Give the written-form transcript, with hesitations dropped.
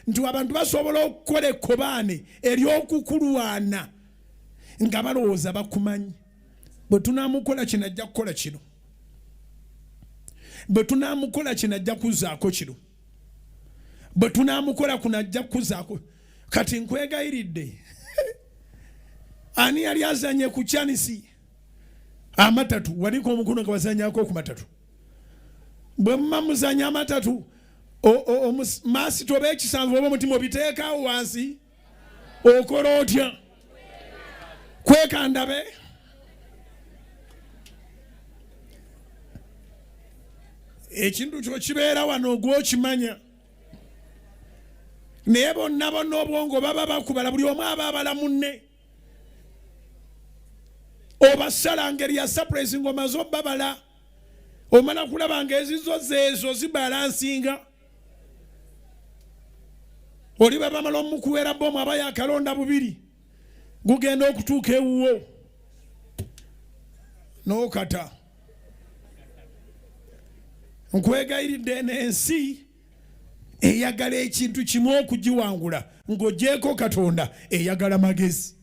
Nti abantu basobola okukola ekkobaane ery'okukulwana nga balowooza bakumanyi. Bwe tunaamukola kino ajja kukola kino, bwe tunaamukola kino ajja kuzaako kino, bwe tunaamukola kuno ajja kuzaako. Kati nkwegayiridde, ani yali azanye ku kyanisi amatatu? Waliko omukono nga bazanyako ku matatu. Bwe muba muzanya amatatu, maasito oba ekisanvu oba omutima obiteekawo wansi, okola otya? Kwekandabe. Ekintu kyo kibeera wano gwokimanya, naye bonna bonna obwongo baba bakubala, buli omu aba abala munne. Obasala ngeri ya surprise ng'omaze obabala, omala kulaba ng'ezizo zeezo zibalansinga. Oli bwe bamala omukuwera bomu aba yakalonda bubiri, gugenda okutuuka ewuwo n'okata. Nkwegayiridde, eno ensi eyagala ekintu kimu okugiwangula ng'ogyeko Katonda, eyagala magezi.